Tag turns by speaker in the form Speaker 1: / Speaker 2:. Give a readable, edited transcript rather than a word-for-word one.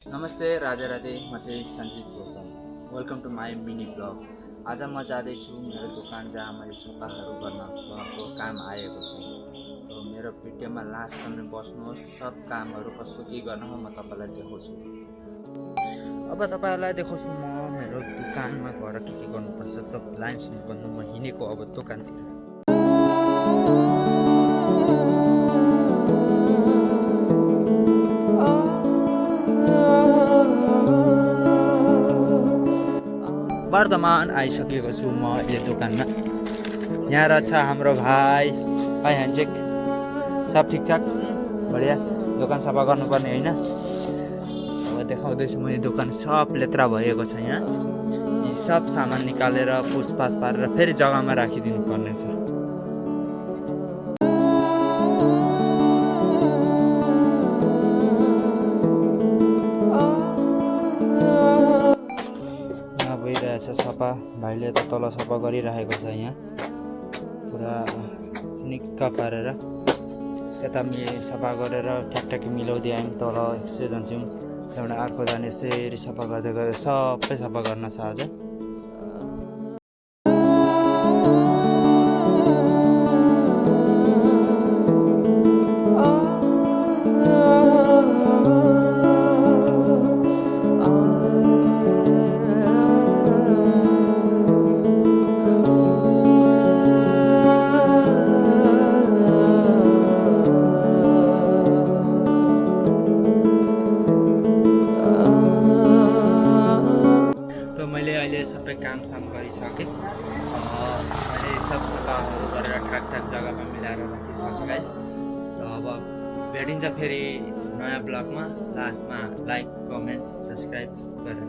Speaker 1: नमस्ते राधे राधे, म चाहिँ Sanjeev Gautam. Welcome to my mini blog. आज म जाँदैछु मेरो दोकान जहाँ मैले सफाहरू गर्नको काम आएको छ। मेरो भिडियोमा लास्टसम्म बस्नुहोस्। सब कामहरू कस्तो के गर्न हो म तपाईँलाई देखाउँछु। अब तपाईँहरूलाई देखाउँछु म मेरो दोकानमा गएर के गर्नुपर्छ। त लाइनसम्म गर्नु म हिँडेको अब दोकानतिर। वर्धमान आइसकेको छु म अहिले दोकानमा। यहाँ रहेछ हाम्रो भाइ ह्यान्डचेक। सब ठिकठाक बढिया। दोकान सफा गर्नुपर्ने होइन। अब देखाउँदैछु मैले दोकान सब लेत्रा भएको छ। यहाँ यी सब सामान निकालेर पुसपास पारेर फेरि जग्गामा राखिदिनु पर्ने छ। भइरहेछ सफा। भाइले त तल सफा गरिरहेको छ। यहाँ पुरा सिनिक्क पारेर यता सफा गरेर ठ्याकठ्याक मिलाउँदै आयौँ। तल यसो जान्छौँ, त्यहाँबाट अर्को जाने यसरी सफा गर्दै गर्दै सबै सफा गर्न छ आज। मैले अहिले सबै कामसाम गरिसकेँ। मैले सब सफाहरू गरेर ठाकठाक जग्गामा मिलाएर राखिसकेँ गाइस। त अब भेटिन्छ फेरि नयाँ ब्लगमा। लास्टमा लाइक, कमेन्ट, सब्सक्राइब गरेर